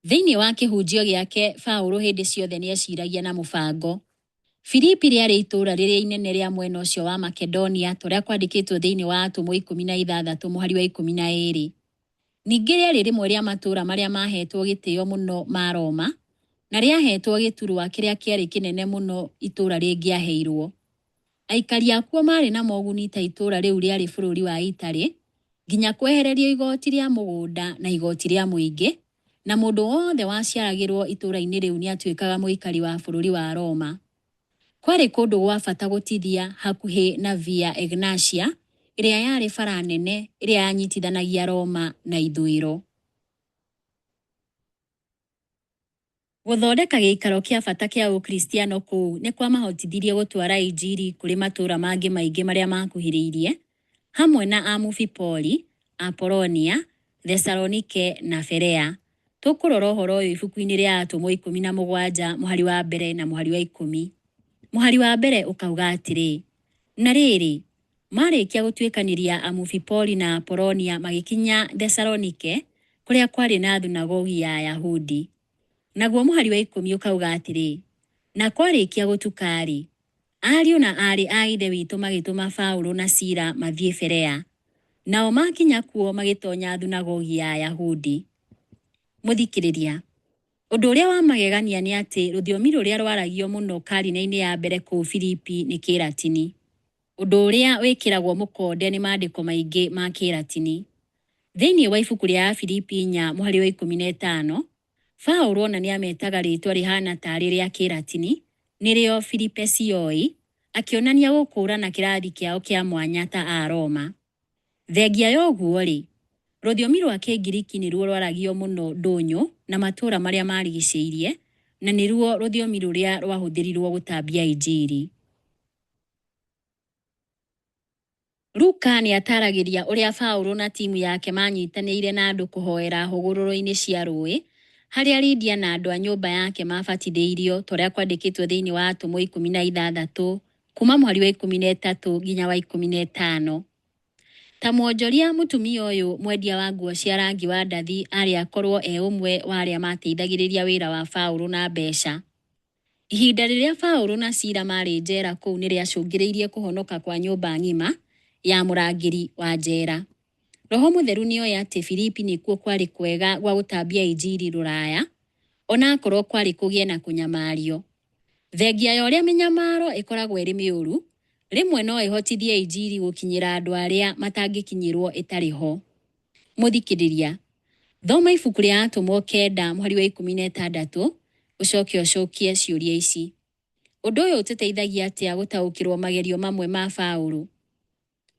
Thĩinĩ wa kĩhunjio gĩake, Paulo hĩndĩ ciothe nĩ eeciragia na mũbango. Filipi rĩarĩ itũũra rĩrĩa inene rĩa mwena ũcio wa Makedonia ta ũrĩa kwandĩkĩtwo thĩinĩ wa Atũmwo 16 mũhari wa 12. Ningĩ rĩarĩ rĩmwe rĩa matũũra marĩa maahetwo gĩtĩo mũno ma Roma, na rĩahetwo gĩturũa kĩrĩa kĩarĩ kĩnene mũno itũũra rĩngĩaheirũo. Aikari a kuo maarĩ na moguni ta itũũra rĩu rĩarĩ bũrũri wa Italy, nginya kwehererio igooti rĩa mũgũnda na igooti rĩa mũingĩ, na mũndũ wothe waciaragĩrũo itũũra-inĩ rĩu nĩ atuĩkaga mũikari wa bũrũri wa Roma. Kwarĩ kũndũ gwa bata gũtithia hakuhĩ na Via Egnatia, ĩrĩa yarĩ bara nene ĩrĩa yanyitithanagia Roma na ithũĩro. Gũthondeka gĩikaro kĩa bata kĩa Ũkristiano kũu nĩ kwamahotithirie gũtwara Injiri kũrĩ matũũra mangĩ maingĩ marĩa maakuhĩrĩirie, hamwe na Amufipoli, Apolonia, Thesalonike, na Berea. Tũkũrora ũhoro ũyũ ibuku-inĩ rĩa Atũmwo 17 mũhari wa mbere na mũhari wa 10. Mũhari wa mbere ũkauga atĩrĩ, Na rĩrĩ, maarĩkia gũtuĩkanĩria Amufipoli na Apolonia magĩkinya Thesalonike, kũrĩa kwarĩ na thunagogi ya Ayahudi. Naguo mũhari wa 10 ũkauga atĩrĩ, Na kwarĩkia gũtuka-rĩ, ariũ na aarĩ a Ithe witũ magĩtũma Paulo na Sila mathiĩ Berea. Nao maakinya kuo magĩtonya thunagogi ya Ayahudi. Mũthikĩrĩria, ũndũ ũrĩa wa magegania nĩ atĩ rũthiomi rũrĩa rwaragio mũno karine-inĩ ya mbere kũu Filipi nĩ Kĩlatini. Ũndũ ũrĩa wĩkĩragwo mũkonde nĩ maandĩko maingĩ ma Kĩlatini. Thĩinĩ wa ibuku rĩa Afilipi 4 mũhari wa 15, Paulo o na nĩ ametaga rĩĩtwa rĩhaana taarĩ rĩa Kĩlatini, nĩrĩo Filipesioi, akĩonania gũkũũrana kĩrathi kĩao kĩa mwanya ta Aroma. Thengia ya ũguo-rĩ, rũthiomi rwa Kĩngiriki nĩruo rwaragio mũno ndũnyũ na matũũra marĩa maarigicĩirie, na nĩruo rũthiomi rũrĩa rwahũthĩrirũo gũtambia Injiri. Luka nĩ ataaragĩria ũrĩa Paulo na timu yake maanyitanĩire na andũ kũhoera hũgũrũrũ-inĩ cia rũũĩ, harĩa Lidia na andũ a nyũmba yake maabatithĩirio, ta ũrĩa kwandĩkĩtwo thĩinĩ wa Atũmwo 16, kuuma mũhari wa 13 nginya wa 15. Ta mwonjoria, mũtumia ũyũ mwendia wa nguo cia rangi wa ndathi aarĩ akorũo e ũmwe wa arĩa maateithagĩrĩria wĩra wa Paulo na mbeca. Ihinda rĩrĩa Paulo na Sila maarĩ njera kũu nĩ rĩacũngĩrĩirie kũhonoka kwa nyũmba ng'ima ya mũrangĩri wa njera. Roho Mũtheru nĩ oĩ atĩ Filipi nĩkuo kwarĩ kwega gwa gũtambia Injiri rũraya, o na akorũo kwarĩ kũgĩe na kũnyamario. Thengia ya ũrĩa mĩnyamaro ĩkoragwo ĩrĩ mĩũru, rĩmwe no ĩhotithie Injiri gũkinyĩra andũ arĩa matangĩkinyĩrũo ĩtarĩ ho. Mũthikĩrĩria, thoma ibuku rĩa Atũmwo 9 mũhari wa 16 ũcoke ũcokie ciũria ici. Ũndũ ũyũ ũtũteithagia atĩa gũtaũkĩrũo magerio mamwe ma Paulo?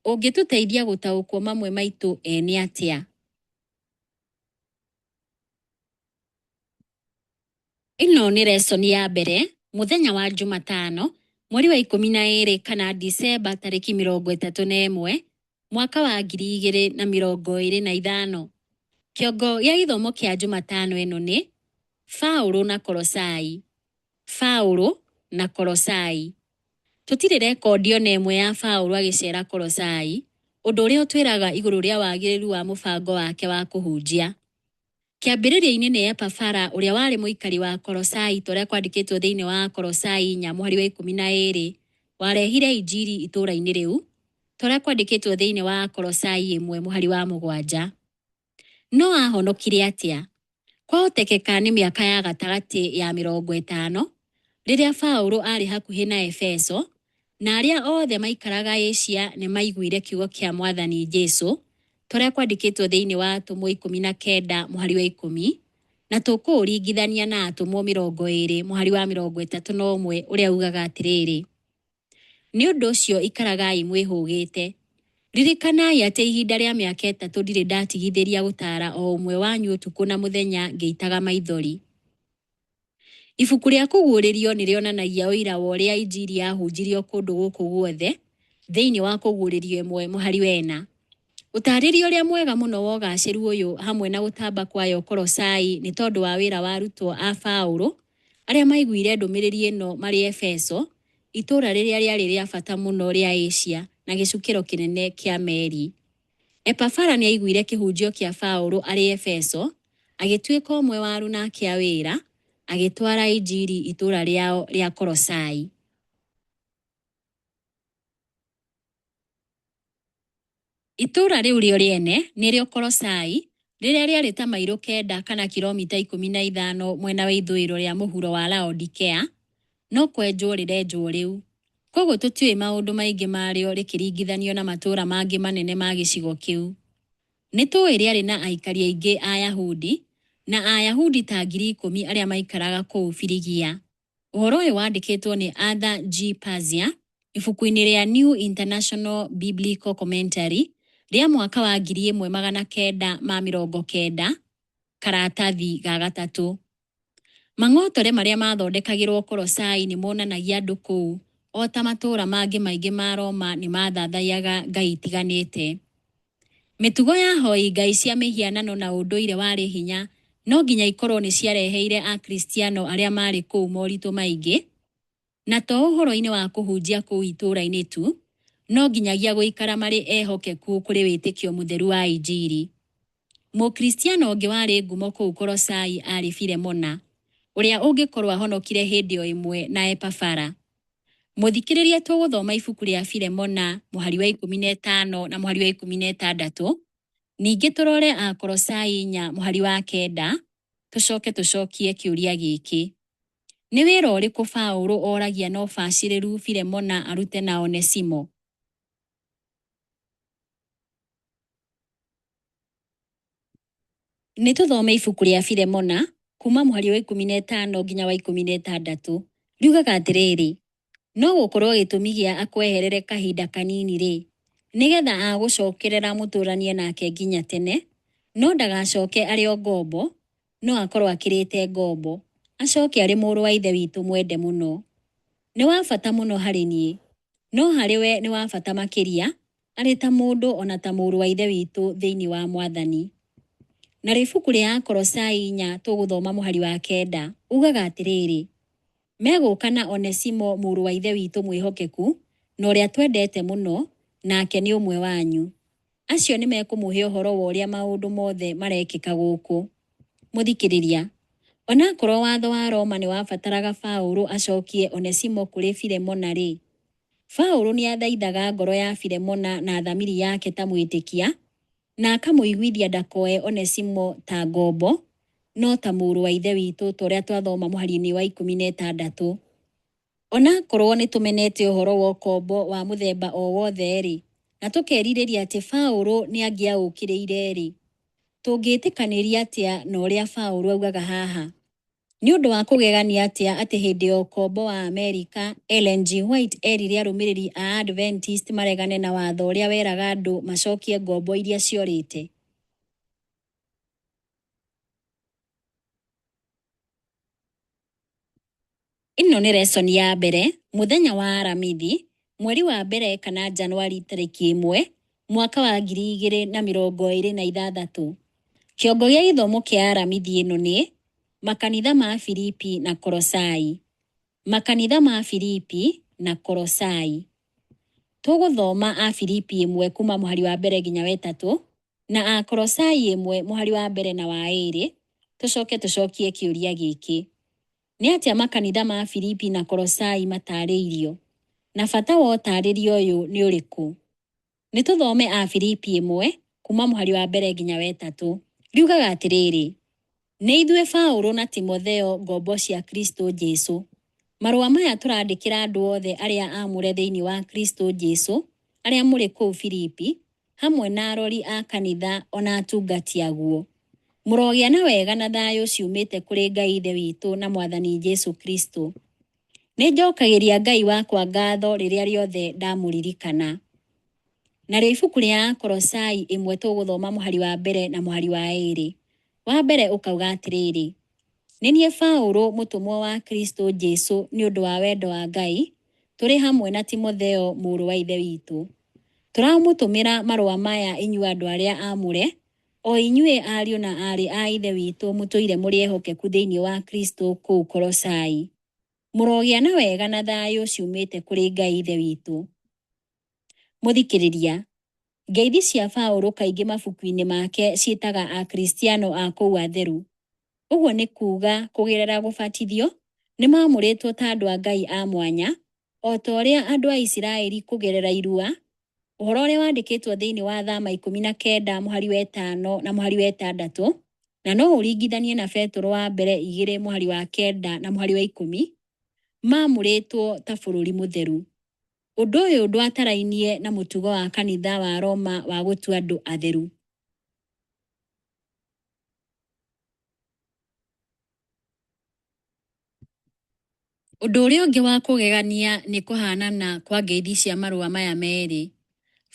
Ũngĩtũteithia gũtaũkwo mamwe maitũ ene atĩa? Ĩno nĩ lesson ya mbere, mũthenya wa Jumatano, mweri wa 12 kana Dicemba tarĩki 31, mwaka wa 2025. Kĩongo gĩa gĩthomo kĩa Jumatano ĩno nĩ Paulo na Kolosai. Paulo na Kolosai. Tũtirĩ rekondi o na ĩmwe ya Paulo agĩceera Kolosai, ũndũ ũrĩa ũtwĩraga igũrũ rĩa wagĩrĩru wa mũbango wake wa kũhunjia. Kĩambĩrĩria-inĩ nĩ Epafara ũrĩa warĩ mũikari wa Kolosai ta ũrĩa kwandĩkĩtwo thĩinĩ wa Akolosai 4 mũhari wa 12 warehire Injiri itũũra-inĩ rĩu, ta ũrĩa kwandĩkĩtwo thĩinĩ wa Akolosai 1 mũhari wa 7. No aahonokire atĩa? Kwahotekeka nĩ mĩaka ya gatagatĩ ya 50, rĩrĩa Paulo aarĩ hakuhĩ na Efeso, na arĩa othe maikaraga Asia nĩ maiguire kiugo kĩa Mwathani Jesu, ta ũrĩa kwandĩkĩtwo thĩinĩ wa Atũmwo 19 mũhari wa 10, na tũkũũringithania na Atũmwo 20 mũhari wa 31 ũrĩa ugaga atĩrĩrĩ, Nĩ ũndũ ũcio ikaragai mwĩhũgĩte. Ririkanai atĩ ihinda rĩa mĩaka 3 ndirĩ ndatigithĩria gũtaara o ũmwe wanyu ũtukũ na mũthenya ngĩitaga maithori. Ibuku rĩa Kũguũrĩrio nĩ rĩonanagia ũira wa ũrĩa Injiri yahunjirio kũndũ gũkũ guothe, thĩinĩ wa Kũguũrĩrio ĩmwe mũhari wa ĩna. Ũtaarĩria ũrĩa mwega mũno wa ũgaacĩru ũyũ hamwe na gũtamba kwayo Kolosai nĩ tondũ wa wĩra wa arutwo a Paulo arĩa maiguire ndũmĩrĩri ĩno marĩ Efeso, itũũra rĩrĩa rĩarĩ rĩa bata mũno rĩa Asia na gĩcukĩro kĩnene kĩa meri. Epafara nĩ aiguire kĩhunjio kĩa Paulo arĩ Efeso, agĩtuĩka ũmwe wa aruna ake a wĩra, agĩtwara Injiri itũũra rĩao rĩa Kolosai. Itũũra rĩu rĩo rĩene, nĩrĩo Kolosai, rĩrĩa rĩarĩ ta mairo 9 kana kilomita 15 mwena wa ithũĩro rĩa mũhuro wa Laodikea, no kwenjwo rĩrenjwo rĩu. Kwoguo tũtiũĩ maũndũ maingĩ marĩo rĩkĩringithanio na matũũra mangĩ manene ma gĩcigo kĩu. Nĩ tũĩ rĩarĩ na aikari aingĩ Ayahudi, na Ayahudi ta 10,000 arĩa maaikaraga kũu Firigia. Ũhoro ũyũ wandĩkĩtwo nĩ Arthur G. Pazia ibuku-inĩ rĩa New International Biblical Commentary rĩa mwaka wa 1990, karatathi ga gatatũ. Mang'otore marĩa maathondekagĩrũo Kolosai nĩ monanagia andũ kũu, o ta matũũra mangĩ maingĩ ma Roma nĩ maathathayaga ngai itiganĩte. Mĩtugo ya ahoi ngai cia mĩhianano na ũndũire warĩ hinya no nginya ikorũo nĩ ciareheire Akristiano arĩa maarĩ kũu moritũ maingĩ, na to ũhoro-inĩ wa kũhunjia kũu itũũra-inĩ tu, no nginyagia gũikara marĩ ehokeku kũrĩ wĩtĩkio mũtheru wa Injiri. Mũkristiano ũngĩ warĩ ngumo kũu Kolosai aarĩ Filemona, ũrĩa ũngĩkorũo ahonokire hĩndĩ o ĩmwe na Epafara. Mũthikĩrĩria tũgũthoma ibuku rĩa Filemona mũhari wa 15 na mũhari wa 16, ningĩ tũrore Akolosai 4 mũhari wa 9, tũcoke tũcokie kĩũria gĩkĩ. Nĩ wĩra ũrĩkũ Paulo oragia na ũbacĩrĩru Filemona arute na Onesimo? Nĩ tũthome ibuku rĩa Filemona kuuma mũhari wa 15 nginya wa 16. Riugaga atĩrĩrĩ, no gũkorũo gĩtũmi gĩa akweherere kahinda kanini-rĩ, nĩ getha agũcokerera mũtũũranie nake nginya tene, no ndagacoke arĩ o ngombo, no akorũo akĩrĩte ngombo, acoke arĩ mũrũ wa Ithe witũ mwende mũno. Nĩ wa bata mũno harĩ niĩ, no harĩ we nĩ wa bata makĩria, arĩ ta mũndũ o na ta mũrũ wa Ithe witũ thĩinĩ wa Mwathani. Narĩo ibuku rĩa Akolosai 4 tũgũthoma mũhari wa 9, ugaga atĩrĩrĩ, megũka na Onesimo mũrũ wa Ithe witũ mwĩhokeku na ũrĩa twendete mũno, nake nĩ ũmwe wanyu. Acio nĩ mekũmũhe ũhoro wa ũrĩa maũndũ mothe marekĩka gũkũ. Mũthikĩrĩria, onakorwo watho wa Roma nĩ wabataraga Paulo acokie Onesimo kũrĩ Filemona-rĩ, Paulo nĩ athaithaga ngoro ya Filemona na thamiri yake ta mwĩtĩkia, na akamũiguithia ndakoe Onesimo ta ngombo, no ta mũrũ wa Ithe witũ ta ũrĩa twathoma mũhari-inĩ wa 16. Onakorwo nĩ tũmenete ũhoro wa ũkombo wa mũthemba o wothe-rĩ, na tũkerirĩria atĩ Paulo nĩ angĩaũkĩrĩire-rĩ, tũngĩtĩkanĩria atĩa na ũrĩa Paulo augaga haha? Nĩ ũndũ wa kũgegania atĩa atĩ hĩndĩ ya ũkombo wa Amerika, Ellen G. White erire arũmĩrĩri a Adventist maregane na watho ũrĩa weraga andũ macokie ngombo iria ciorĩte? Ĩno nĩ lesson ya mbere, mũthenya wa Aramithi, mweri wa mbere kana Januari tarĩki 1, mwaka wa 2026. Kĩongo gĩa gĩthomo kĩa Aramithi ĩno nĩ makanitha ma Filipi na Kolosai. Makanitha ma Filipi na Kolosai. Tũgũthoma a Filipi 1 kuma mũhari wa mbere nginya wa ĩtatũ, na a Kolosai 1 mũhari wa mbere na wa ĩrĩ, tũcoke tũcokie kĩũria gĩkĩ. Nĩ atĩa makanitha ma Filipi na Kolosai matarĩirio? Na bata wa ũtarĩrio ũyũ nĩ ũrĩkũ? Nĩ tũthome a Filipi 1 kuma mũhari wa mbere nginya wa ĩtatũ. Riugaga atĩrĩrĩ, nĩ ithuĩ Paulo na Timotheo ngombo cia Kristo Jesu. Marũa maya tũrandĩkĩra andũ othe arĩa aamũre thĩinĩ wa Kristo Jesu, arĩa mũrĩ kũu Filipi, hamwe na arori a kanitha o na atungati aguo. Mũrogĩa na wega na thayũ ciumĩte kũrĩ Ngai Ithe witũ na Mwathani Jesu Kristo. Nĩ njokagĩria Ngai wakwa ngatho rĩrĩa rĩothe ndamũririkana. Narĩo ibuku rĩa Akolosai 1 tũgũthoma mũhari wa mbere na mũhari wa ĩrĩ. Wa mbere ũkauga atĩrĩrĩ, nĩ niĩ Paulo mũtũmwo wa Kristo Jesu nĩ ũndũ wa wendo wa Ngai, tũrĩ hamwe na Timotheo mũrũ wa Ithe witũ. Tũramũtũmĩra marũa maya inyuĩ andũ arĩa aamũre, o inyuĩ ariũ na aarĩ a Ithe witũ mũtũire mũrĩ ehokeku thĩinĩ wa Kristũ kũu Kolosai. Mũrogĩa na wega na thayũ ciumĩte kũrĩ Ngai Ithe witũ. Mũthikĩrĩria, ngeithi cia Paũlũ kaingĩ mabuku-inĩ make ciĩtaga Akristiano a kũu atheru. Ũguo nĩ kuuga kũgerera gũbatithio, nĩ maamũrĩtwo ta andũ a Ngai a mwanya, o ta ũrĩa andũ a Isiraeli kũgerera irua, ũhoro ũrĩa wandĩkĩtwo thĩinĩ wa Thama 19 mũhari wa 5 na mũhari wa 6, na no ũringithanie na Petero wa mbere 2 mũhari wa 9 na mũhari wa 10, maamũrĩtwo ta bũrũri mũtheru. Ũndũ ũyũ ndwatarainie na mũtugo wa kanitha wa Roma wa gũtua andũ atheru. Ũndũ ũrĩa ũngĩ wa kũgegania nĩ kũhaanana kwa ngeithi cia marũa maya merĩ.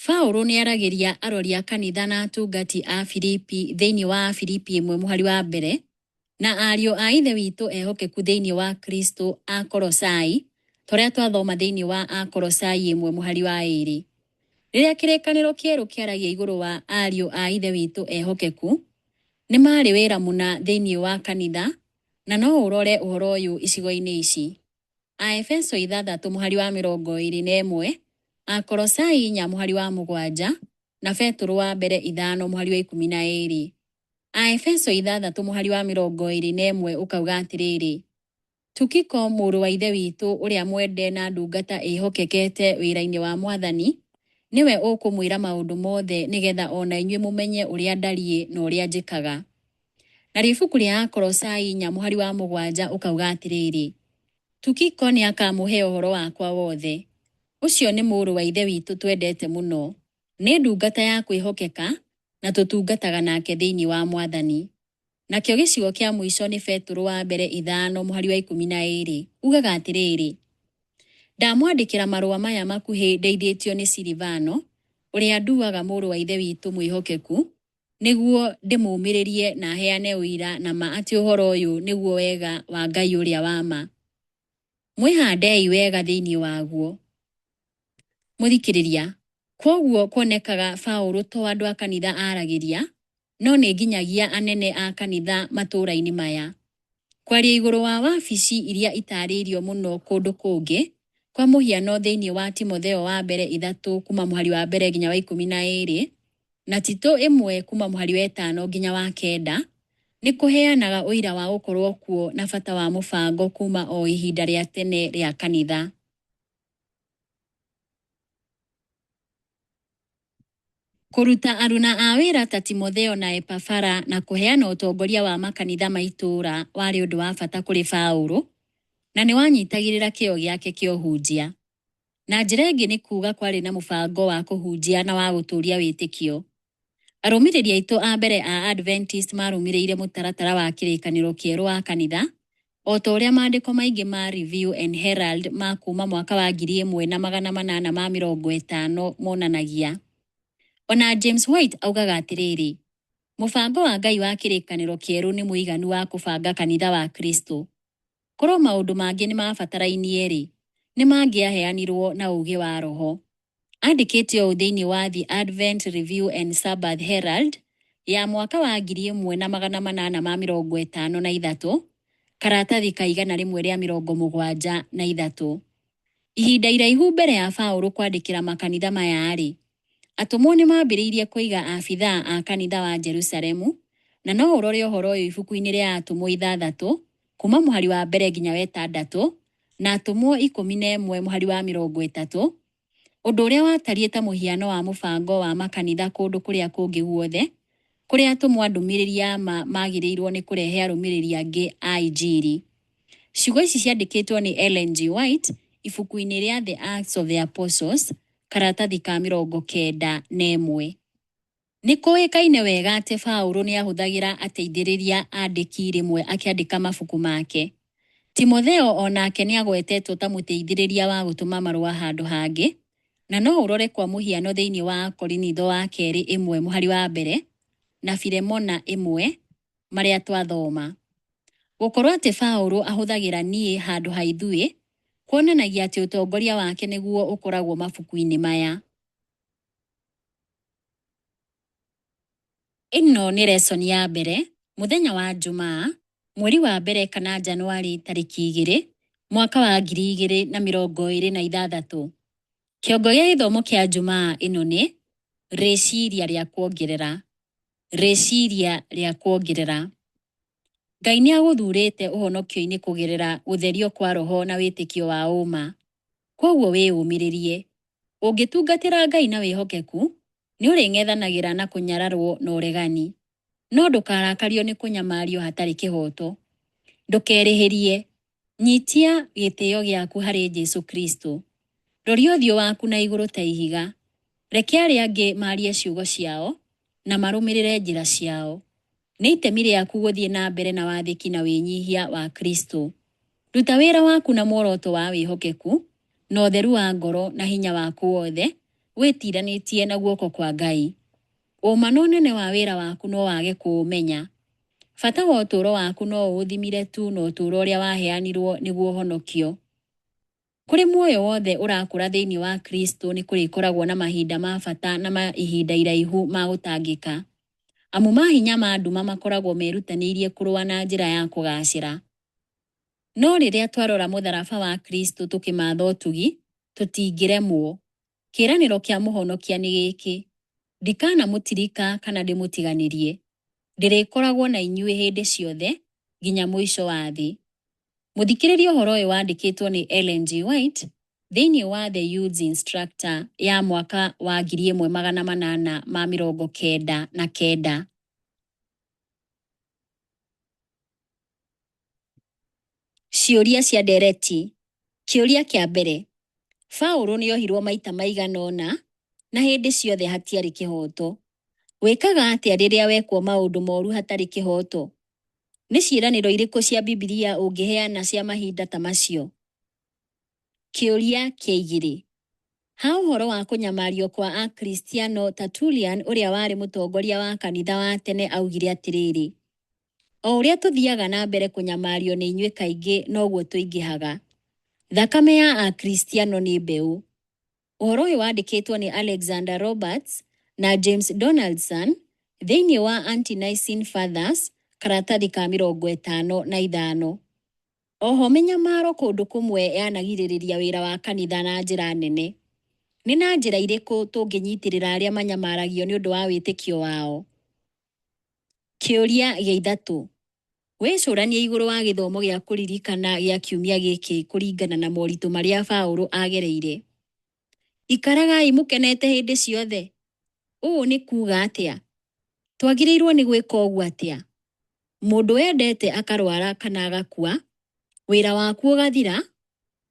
Paũlũ nĩ aragĩria arori a kanitha na atungati a Filipi thĩinĩ wa Afilipi 1 mũhari wa 1 na ariũ a Ithe witũ ehokeku thĩinĩ wa Kristo a Kolosai, ta ũrĩa twathoma thĩinĩ wa Akolosai 1 mũhari wa 2. Rĩrĩa kĩrĩkanĩro kĩerũ kĩaragia igũrũ wa ariũ a Ithe witũ ehokeku, nĩ marĩ wĩra mũna thĩinĩ wa kanitha, na no ũrore ũhoro ũyũ icigo-inĩ ici: Aefeso 6 mũhari wa 21, Akolosai 4 mũhari wa 7, na Petero wa mbere 5 mũhari wa 12. Aefeso 6 mũhari wa 21 ũkauga atĩrĩrĩ, Tukiko mũrũ wa Ithe witũ ũrĩa mwende na ndungata ĩĩhokekete wĩra-inĩ wa Mwathani, nĩwe ũkũmwĩra maũndũ mothe nĩgetha o na inyuĩ mũmenye ũrĩa ndariĩ na ũrĩa njĩkaga. Narĩo ibuku rĩa Akolosai 4 mũhari wa 7 ũkauga atĩrĩrĩ, Tukiko nĩ akamũhe ũhoro wakwa wothe. Ũcio nĩ mũrũ wa Ithe witũ twendete mũno, nĩ ndungata ya kwĩhokeka na tũtungataga nake thĩinĩ wa Mwathani. Nakĩo gĩcigo kĩa mũico nĩ Petero wa mbere 5 mũhari wa 12 ugaga atĩrĩrĩ, ndamwandĩkĩra marũa maya makuhĩ ndeithĩtio nĩ Silivano, ũrĩa nduaga mũrũ wa Ithe witũ mwĩhokeku, nĩguo ndĩmũũmĩrĩrie na heane ũira na ma atĩ ũhoro ũyũ nĩguo wega wa Ngai ũrĩa wa ma. Mwĩhandei wega thĩinĩ waguo. Mũthikĩrĩria, kwoguo kuonekaga Paũlũ to andũ a kanitha aragĩria, no nĩ nginyagia anene a kanitha matũũra-inĩ maya. Kwaria igũrũ wa wabici iria itaarĩirio mũno kũndũ kũngĩ, kwa mũhiano thĩinĩ wa Timotheo wa mbere 3 kuma mũhari wa 1 nginya wa 12, na Tito 1 kuma mũhari wa 5 nginya wa 9, nĩ kũheanaga ũira wa gũkorwo kuo na bata wa mũbango kuma o ihinda rĩa tene rĩa kanitha. Kũruta aruna a wĩra ta Timotheo na Epafara na kũheana ũtongoria wa makanitha ma itũũra warĩ ũndũ wa bata kũrĩ Paũlũ, na nĩ wanyitagĩrĩra kĩyo gĩake kĩa ũhunjia. Na njĩra ĩngĩ nĩ kuuga kwarĩ na mũbango wa kũhunjia na wa gũtũũria wĩtĩkio. Arũmĩrĩri aitũ a mbere a Adventist marũmĩrĩire mũtaratara wa kĩrĩkanĩro kĩerũ wa kanitha, o ta ũrĩa maandĩko maingĩ ma Review and Herald ma kuuma mwaka wa 1850 monanagia. Ona James White augaga atĩrĩrĩ, mũbango wa Ngai wa kĩrĩkanĩro kĩerũ nĩ mũiganu wa kũbanga kanitha wa Kristo. Korwo maũndũ mangĩ nĩ mabatarainie-rĩ, nĩ mangĩaheanirwo na ũũgĩ wa Roho. Andĩkĩte ũũ thĩinĩ wa The Advent Review and Sabbath Herald ya mwaka wa 1853, karatathi ka 173. Ihinda iraihu mbere ya Paũlũ kwandĩkĩra makanitha maya-rĩ, atũmwo nĩ maambĩrĩirie kũiga abithaa a kanitha wa Jerusalemu, na no ũrore ũhoro ũyũ ibuku-inĩ rĩa Atũmwo 6 kuma mũhari wa 1 nginya wa 6, na Atũmwo 11 mũhari wa 30, ũndũ ũrĩa watariĩ ta mũhiano wa mũbango wa makanitha kũndũ kũrĩa kũngĩ guothe, kũrĩa atũmwo a ndũmĩrĩri ya ma magĩrĩirwo nĩ kũrehe arũmĩrĩri angĩ a Injiri. Ciugo ici ciandĩkĩtwo nĩ Ellen G. White ibuku-inĩ rĩa The Acts of the Apostles, karatathi ka 91. Nĩ kũĩkaine wega atĩ Paũlũ nĩ ahũthagĩra ateithĩrĩria andĩki rĩmwe akĩandĩka mabuku make. Timotheo o nake nĩ agwetetwo ta mũteithĩrĩria wa gũtũma marũa handũ hangĩ, na no ũrore kwa mũhiano thĩinĩ wa Akorinitho wa kerĩ 1 mũhari wa 1 na Filemona 1 marĩa twathoma. Gũkorwo atĩ Paũlũ ahũthagĩra niĩ handũ ha ithuĩ, Kuonanagia atĩ ũtongoria wake nĩguo ũkoragwo mabuku-inĩ maya. Ĩno nĩ lesson ya mbere, mũthenya wa Njumaa, mweri wa mbere kana Januari tarĩki 2, mwaka wa 2026. Kĩongo gĩa gĩthomo kĩa Njumaa ĩno nĩ rĩciria rĩa kuongerera. Rĩciria rĩa kuongerera. Ngai nĩ agũthurĩte ũhonokio-inĩ kũgerera gũtherio kwa roho na wĩtĩkio wa ũma. Kwoguo wĩyũmĩrĩrie. Ũngĩtungatĩra Ngai na wĩhokeku, nĩ ũrĩng'ethanagĩra na kũnyararwo na ũregani. No ndũkarakario nĩ kũnyamario hatarĩ kĩhooto. Ndũkerĩhĩrie. Nyitia gĩtĩo gĩaku harĩ Jesu Kristo. Roria ũthiũ waku na igũrũ ta ihiga. Reke arĩa angĩ marie ciugo ciao na marũmĩrĩre njĩra ciao. Nĩ itemi rĩaku gũthiĩ na mbere na wathĩki na wĩnyihia wa Kristo. Ruta wĩra waku na muoroto wa wĩhokeku na ũtheru wa ngoro na hinya waku wothe wĩtiranĩtie na guoko kwa Ngai. Ũma na ũnene wa wĩra waku no wage kũũmenya. Bata wa ũtũũro waku no ũũthimire tu na ũtũũro ũrĩa waheanirwo nĩguo ũhonokio. Kũrĩ muoyo wothe ũrakũra thĩinĩ wa Kristo nĩ kũrĩkoragwo na mahinda ma bata na ma ihinda iraihu ma gũtangĩka. Amu mahinya ma nduma makoragwo merutanĩirie kũrũa na njĩra ya kũgaacĩra. No rĩrĩa twarora mũtharaba wa Kristo tũkĩmatha ũtugi, tũtingĩremwo. Kĩĩranĩro kĩa mũhonokia nĩ gĩkĩ, ndikanamũtirika kana ndĩmũtiganĩrie. Ndĩrĩkoragwo na inyuĩ hĩndĩ ciothe nginya mũico wa thĩ. Mũthikĩrĩrie ũhoro ũyũ wandĩkĩtwo nĩ Ellen G. White thĩinĩ wa The Youth's Instructor ya mwaka wa 1899. Ciũria cia ndereti. Kĩũria kĩa mbere. Paũlũ nĩ ohirwo maita maigana ũna na hĩndĩ ciothe hatiarĩ kĩhooto. Wĩkaga atĩa rĩrĩa wekwo maũndũ moru hatarĩ kĩhooto? Nĩ ciĩranĩro irĩkũ cia Bibilia ũngĩheana cia mahinda ta macio? Kĩũria kĩa igĩrĩ. Ha ũhoro wa kũnyamario kwa Akristiano, Tertullian ũrĩa warĩ mũtongoria wa kanitha wa tene augire atĩrĩrĩ, o ũrĩa tũthiaga na mbere kũnyamario nĩ inyuĩ kaingĩ noguo tũingĩhaga. Thakame ya Akristiano nĩ mbeũ. Ũhoro ũyũ wandĩkĩtwo nĩ Alexander Roberts na James Donaldson thĩinĩ wa Ante-Nicene Fathers karatathi ka 55. Oho mĩnyamaro kũndũ kũmwe yanagirĩrĩria wĩra wa kanitha na njĩra nene. Nĩ na njĩra irĩkũ tũngĩnyitĩrĩra arĩa manyamaragio nĩ ũndũ wa wĩtĩkio wao? Kĩũria gĩa ithatũ. Wĩcũranie igũrũ wa gĩthomo gĩa kũririkana gĩa kiumia gĩkĩ kũringana na moritũ marĩa Paũlũ agereire. Ikaragai mũkenete hĩndĩ ciothe. Ũũ nĩ kuuga atĩa? Twagĩrĩirwo nĩ gwĩka ũguo atĩa? Mũndũ wendete akarwara kana agakua, wĩra waku ũgathira,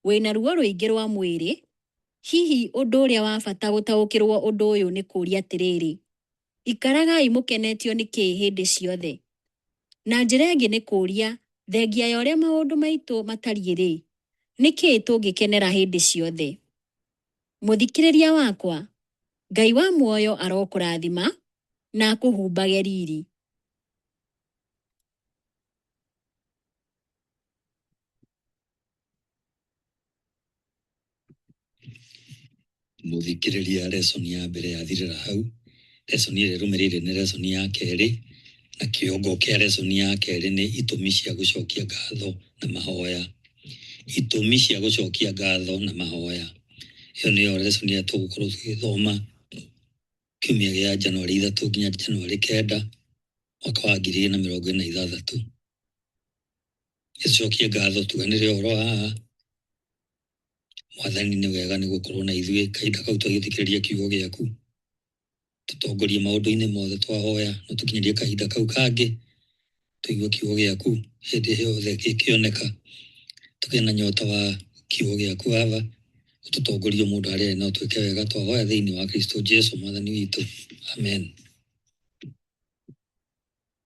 wĩna ruo rũingĩ rwa mwĩrĩ, hihi ũndũ ũrĩa wa bata gũtaũkĩrwo ũndũ ũyũ nĩ kũũria atĩrĩrĩ, ikaragai mũkenetio nĩ kĩĩ hĩndĩ ciothe? Na njĩra ĩngĩ nĩ kũũria, thengia ya ũrĩa maũndũ maitũ matariĩ rĩ, nĩ kĩĩ tũngĩkenera hĩndĩ ciothe? Mũthikĩrĩria wakwa, Ngai wa muoyo arokũrathima na akũhumbage riri. Mũthikĩrĩria lesson ya mbere yathirĩra hau. Lesson ĩrĩa ĩrũmĩrĩire nĩ lesson ya kerĩ na kĩongo kĩa lesson ya kerĩ nĩ itũmi cia gũcokia ngatho na mahoya. Itũmi cia gũcokia ngatho na mahoya. Ĩyo nĩyo lesson ĩrĩa tũgũkorwo tũgĩthoma kiumia gĩa Januari 3 nginya Januari 9 mwaka wa 2026. Nĩtũcokie ngatho tuganĩre ũhoro haha. Mwathani nĩ wega nĩ gũkorwo na ithuĩ kahinda kau tũgĩthikĩrĩria kiugo gĩaku. Tũtongorie maũndũ-inĩ mothe twahoya na tũkinyĩrie kahinda kau kangĩ tũigue kiugo gĩaku hĩndĩ yothe gĩkĩoneka. Tũgĩe na nyota wa kiugo gĩaku Baba, ũtũtongorie o mũndũ harĩa arĩ na ũtwĩke wega twahoya thĩinĩ wa Kristo Jesu mwathani witũ. Amen.